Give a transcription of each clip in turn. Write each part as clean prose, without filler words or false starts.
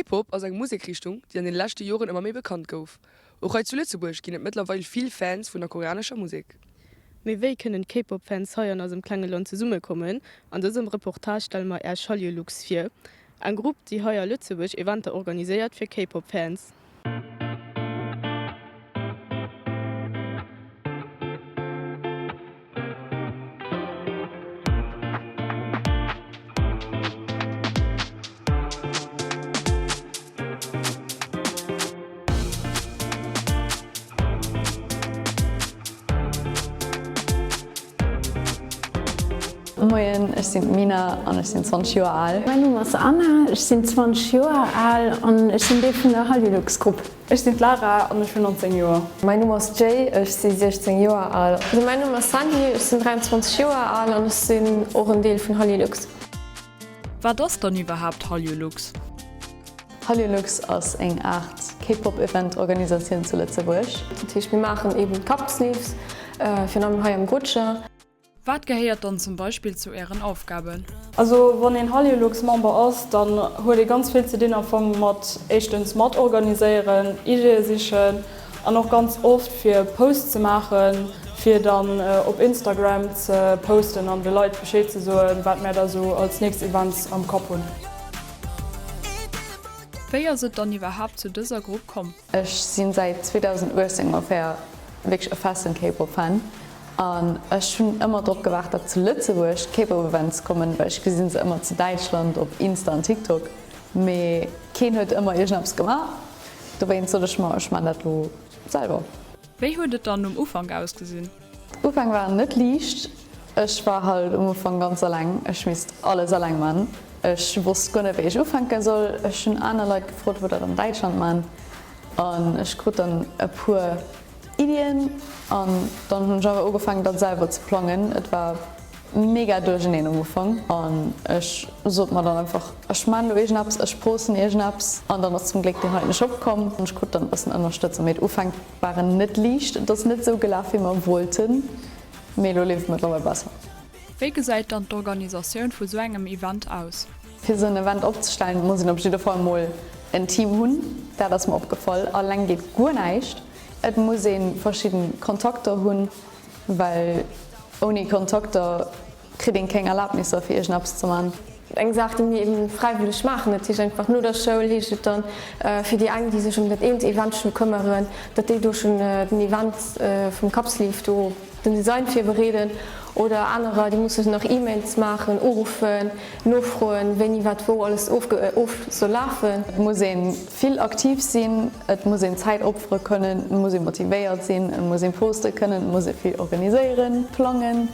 K-Pop ass eng Musekrichtung, déi an den leschte Joren ëmmer méi bekannt gouf. Och hei zu Lëtzebuerg ginn et mëttlerweil vill Fans vun der koreanescher Musek. Mee wéi kënnen d'K-Pop-Fans hei an eisem klenge Land zesummekommen? An dësem Reportage stelle mer Äech Hallyu-Lux vir, eng Grupp, déi hei a Lëtzebuerg Eventer organiséiert fir K-Pop-Fans. Moien, ech sinn d'Mina an ech sinn 20 Joer al. Mäin Numm ass Anna, ech sinn 20 Joer al an ech sinn Deel vun der Hallyu-Lux Grupp. Ech sinn d'Lara an ech hunn 19 Joer. Mäin Numm ass Jay, ech si 16 Joer al. Mäin Numm ass Sandy, ech sinn 23 Joer al an ech sinn och en Deel vun Hallylux. Wat ass dann iwwerhaapt Hallylux? Hallylux ass eng Aart K-Pop Event Organisatioun zu Lëtzebuerg. Dat heescht mir maachen eben Cup Sleeves, virun allem hei am Goatcher. Wat gehéiert dann zum Beispill zu Ären Aufgaben? Also wann een Hallylux Member ass, dann huet ee ganz vill ze dinn am Fong mat éischtens mat organiséieren, Ideeë sichen an och ganz oft fir Posts ze maachen, fir dann op Instagram ze posten an de Leit Bescheed ze soen, wat mär da sou als nächst Events am Kapp hunn. Wéi ass et dann iwwerhaapt zu dëser Grupp komm? Ech sinn säit 2018 ongeféier wierklech e festen K-Pop Fan an ech hunn ëmmer drop gewaart dat zu Lëtzebuerg K-Pop Events kommen, well ech gesinn se ëmmer zu Däitschland op Insta an TikTok, mee keen huet ëmmer iergendeppes gemaach, dowéinst sot ech mer ech maan dat lo selwer. Wéi huet et dann um Ufank ausgesinn? D'Ufäng waren net liicht. Ech war halt um Ufank ganz alleng. Ech misst alles alleng man. Ech wosst guer net wéi ech ufänke soll. Ech hunn aner Leit gefrot wou dat an Däitschland man an ech krut dann e puer Iddien an dann hunn ech einfach ugefaangen dat selwer ze plangen. Et war mega duercheneen um Ufank an ech sot mer dann einfach ech man elo iergendeppes, ech posten iergendeppes an dann ass zum Gléck deen heiten Shop komm an ech krut dann e bëssen Ënnerstëtzung. Mee d'Ufänk Waren net liicht, et ass net sou gelaf wéi mer wollten, mee elo leeft et mëttlerweil besser. Wéi gesäit dann d'Organisatioun vu sou engem Event aus? Fir sou en Event opzestellen muss een op jidde Fall mol en Team hunn, dat ass mer opgefall. Alleng geet guer näischt, et muss ee verschidden Kontakter hunn, well ouni Kontakter Kritt een kéng Erlaabnisser fir iergendeppes ze man? Eng Saach, déi mir eben fräiwëlleg maachen. Dat heescht einfach, no der Schoul heescht et dann fir déi eng, déi sech ëm dat eent Event schonn këmmeren, datt déi do schonn den Event vum Cup Sleeve do den Design virbereeden. Oder anerer, déi musse nach E-Mails maachen, uruffen, nofroen, wéini wat wou alles of soll lafen. Et muss ee vill aktiv sinn, et muss een Zäit opfere kënnen, et muss ee motivéiert sinn, et muss ee poste kënnen, et muss ee vill organiséieren, plangen.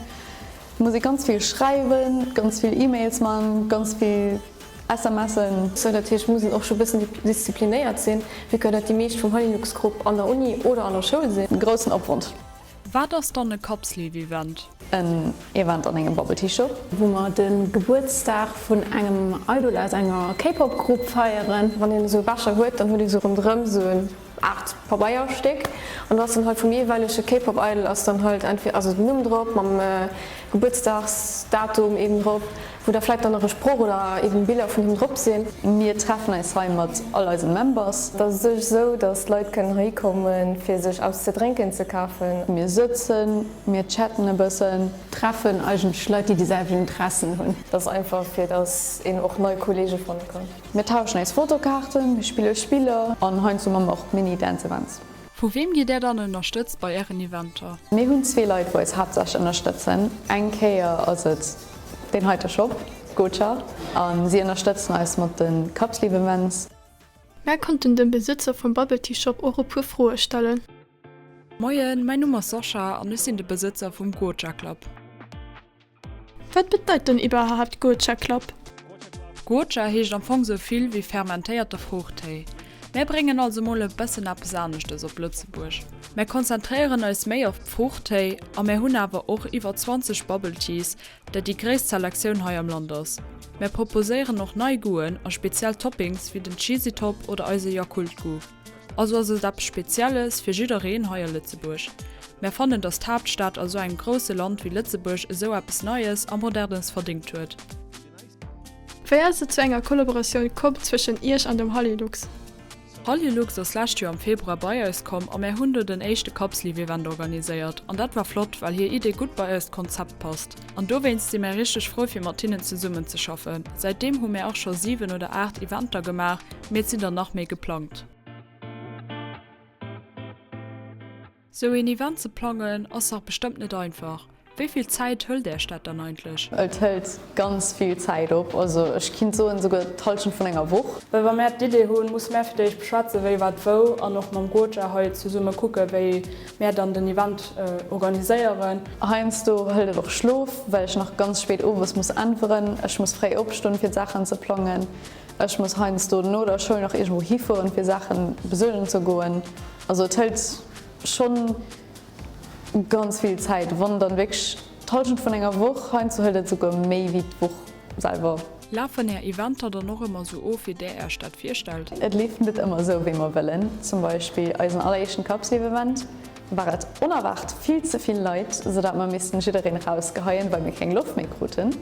Muss ee ganz vill schreiwen, ganz vill E-Mails man, ganz vill SMSen. Sou, dat heescht, muss een och scho bëssen disziplinéiert sinn, vue que dat déi meescht vum Halilux Grupp an der Uni oder an der Schoul sinn. Groussen Opwand. Wat ass dann e Cup Sleeve Event? En Event an engem Bubble Tea Shop. Wou mer de Gebuertsdag vun engem Idol aus enger K-Pop Grupp feieren. Wann een esou e Becher huet, dann huet ee sou ronderëm sou en 8 Pabeierstéck an do ass dann halt vum jeeweilege K-Pop Idol ass dann halt entweder also den Numm drop mam Gebuertsdagsdatum eben drop, wou da vläit dann nach e Sproch oder eben Biller vun him drop sinn. Mir treffen eis hei mat all eisen Members. Et ass u sech esou, dass d'Leit kënnen heihi kommen, fir sech eppes ze drénken ze kafen. Mir sëtzen, mir chatten e bëssen. Treffen eigentlech Leit, déi déi selwecht Interessen hunn. Et ass einfach, fir dass een och nei Kollege fanne kann. Mir tauschen eis Fotokaarten, mir spille Spiller an heiansdo man mer och Mini-Dance-Events. Vu weem gitt där dann ënnerstëtzt bei ären Eventer? Mir hunn zwee Leit wou eis haaptsächlech ënnerstëtzen. Eng Kéier ass et deen heite Shop, Gocha, a si ënnerstëtzen eis mat de Cup Sleeve Events. Mär konnten dem Besëtzer vum Bubble Tea Shop och e puer Froe stellen. Moien, mäin Numm ass Sascha an ech sinn de Besëtzer vum Gocha Club. Wat bedeit dann iwwerhaapt Gocha Club? Gocha heescht am Fong sou vill wéi fermentéierte Fruuchttéi. Mär bréngen also mol e bëssen eppes aneschtes op Lëtzebuerg. Mär konzentréieren eis méi op Fruuchttéi a mär hunn awer och iwwer 20 Bubble Teas, dat déi gréisst Selektioun hei am Land ass. Mär proposéieren och nei Goûten a speziell Toppings wéi den Cheesy Top oder eise Yakult Goût. Also ass et eppes Spezielles fir jiddereen hei a Lëtzebuerg. Mär fannen, datt d'Haaptstad a sou engem grousse Land wéi Lëtzebuerg esou eppes Neies a Modernes verdéngt huet. Wéi ass et zu enger Kollaboratioun komm zwëschen Iech an dem Hallylux? Hallylux ass lescht Joer am Februar bei eis komm a mär hunn do den éischte Cupsleeve Event organiséiert an dat war flott, well hir Idee gutt bei eist Konzept passt an dowéinst si mär richteg frou fir mat hinnen zesummen ze schaffen. Säitdeem hu mär och scho 7 oder 8 Eventer gemaach, mee et sinn der nach méi geplangt. Sou een Event ze plangen ass dach bestëmmt net einfach. Wéi vill Zäit hëlt Äech dat dann eigentlech? Et hëlt ganz vill Zäit op, also ech kinnt soen souguer d'Halschent vun enger Woch. Well wa mär d'Idee hunn, musse mär fir d'éischt beschwätzen, wéi, wat, wou an och mam Goja hei zesumme kucken, wéi mär dann den Event organiséieren. Heiansdo hëlt et och Schlof, well ech nach ganz spéit owes muss äntweren. Ech muss fréi opstoen fir d'Saachen ze plangen. Ech muss heiansdo no der Schoul nach iergendwou hifueren fir Saachen besuergen ze goen. Also et hëlt schonn ganz vill Zäit, wann dann wierklech d'Halschent vun enger Woch, heiansdo hëlt et esouguer méi wéi d'Woch selwer. Lafen är Eventer dann och ëmmer sou of wéi där äech dat virstellt? Et leeft net ëmmer sou wéi mer wëllen. Zum Beispill eisen alleréischten Cupsleeve-Event war et onerwaart vill ze vill Leit, sou dat mer missten jiddereen rausgeheien, well mir keng Loft méi kruten.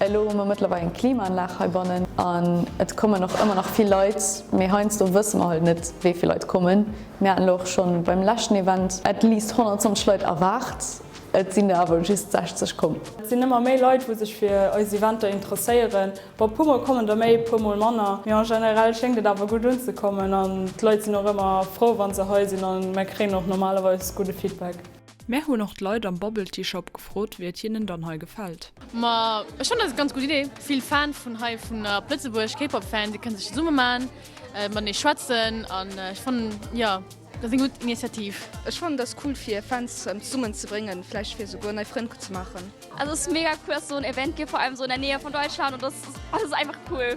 Elo hu mer mëttlerweil eng Klimaanlag heibannen an et kommen och ëmmer nach vill Leit, mee heiansdo wësse mer halt net, wéi vill Leit kommen. Mir haten elo och schonn beim leschten Event at least 120 Leit erwaart, et sinn der awer just 60 komm. Et sinn ëmmer méi Leit, wou sech fir eis Eventer interesséieren. Bon, puer mol kommen der méi, puer mol manner, mee en generell schéngt et awer gutt unzekommen an d'Leit sinn och ëmmer frou, wa se hei sinn an mer kréien och normalerweis gudde Feedback. Mär hunn och d'Leit am Bubble Tea Shop gefrot, wéi et hinnen dann hei gefält. Ma ech fannen dat ganz gutt Idee. Vill Fan vun hei vun op Lëtzebuerg, K-Pop Fan, déi kënnen sech zesumme man, matenee schwätzen an ech fannen jo dat ass eng gutt Initiativ. Ech fannen dat cool fir Fans zesummen ze bréngen, vläicht fir esouguer nei Frënn ze maachen. Also es ist mega cool dass es so en Event gibt, vor allem so in der Nähe von Deutschland und das das ist einfach cool.